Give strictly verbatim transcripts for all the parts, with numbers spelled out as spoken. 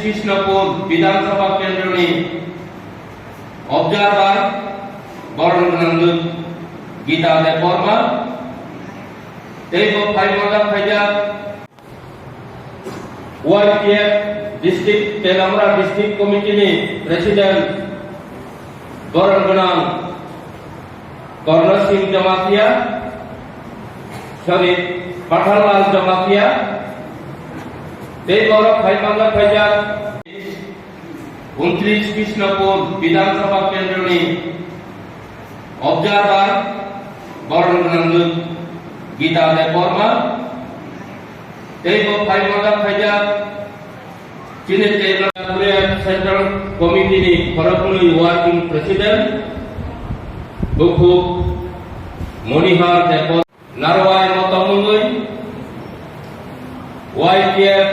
Krishnapur Bidhan Sabha Kendroni observer boron gwnang Gita Debbarma, teibo phai manjak phaijak Y P F District, Telamra District Committee ni President boron gwnang Karna Singh Jamatia, sorry, Pathanlal Jamatia, tei borok phai manjak phaijak untris Krishnapur Bidhan Sabha Kendroni observer boron gwnang Gita Debbarma, teibo phai manjak phaijak chini Telamra Central Committee ni khoroknwi Working President bukhuk Monihar Debbarma. Narwai motomungwi Y P F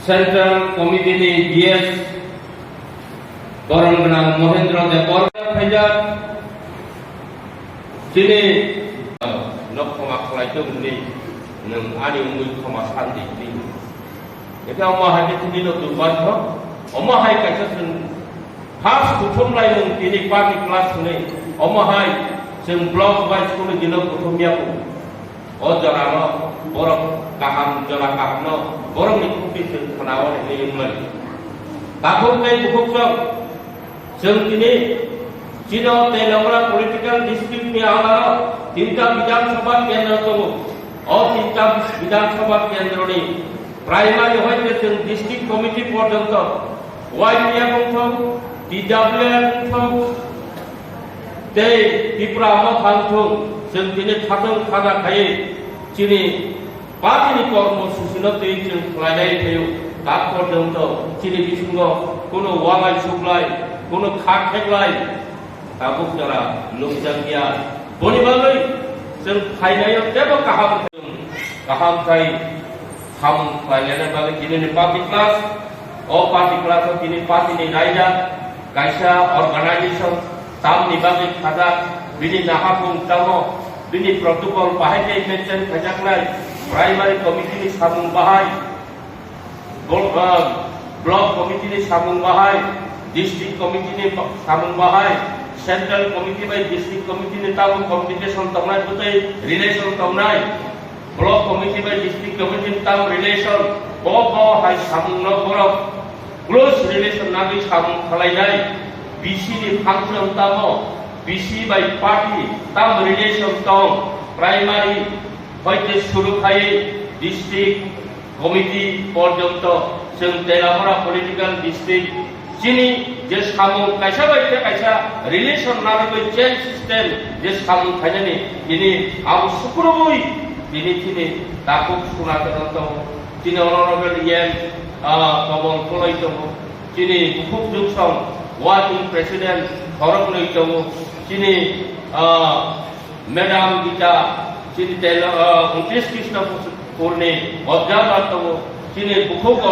Central Committee ni D S boron gwnang Mohendro Debbarma phaijak. Chini nok khoma khlai tongni nwng ani wngwi khoma sandi hwnwi. Eke omo hai khe tini no durbhagyo, omo hai kaisa chwng first kuthum lai nwng tini party class hwnwi, omo hai chwng block wise kunu dino kuthum ya bo. O jora no borok kaham, jora kaham no borok ni khukti chwng khna o hwnwi wngmani. Takhuk tei bukhuk chwng Chwng tini chino Telamra political district ni under o tinta Bidhan Sabha kendro tongo. O tinta Bidhan Sabha kendro ni primary hoite chwng district committee porjonto Y P F wngthok, T W F wngthok, tei Tipra Motha wngthok, chwng tini khatung khana khai chini Party ni kormo susi no twi chwng khlainai phaio, tak porjonto chini bisingo kuno walai suklai, kuno kha kheklai tabuk jora nukjakya. Boni bagwi chwng phainaio teibo kaham, kaham khai samung khlainani bagwi tini ni party class, o party class o tini party ni raida, kaisa organization tamni bagwi khajak, bini naharmung tamo, bini protocol bahai khe mention khaijaknai, primary committee ni samung bahai, blo-, ah, block committee ni samung bahai, district committee ni samung bahai, central committee bai district committee ni tamo communication tongnai, bwtwi relation tongnai. Block committee bai district committee ni tam relation, bo bo hai samung no borok close relation nagwi samung khlainai, B C ni function tamo, B C bai party tam relation tong, primary hoite suru khai district committee porjonto chwng Telamra political district chini je samung kaisa bai khe kaisa relation nagwi chain system je samung khainani tini abo sukurubui tini chini takhuk suna tongo. Chini honorable E M, ah, Kobol Koloi tongo. Chini bukhuk Juksong working president khoroknwi tongo. Chini, ah, Madam Gita, chini tel, ah, untris Krishnapur ni observer tongo. Chini bukhuk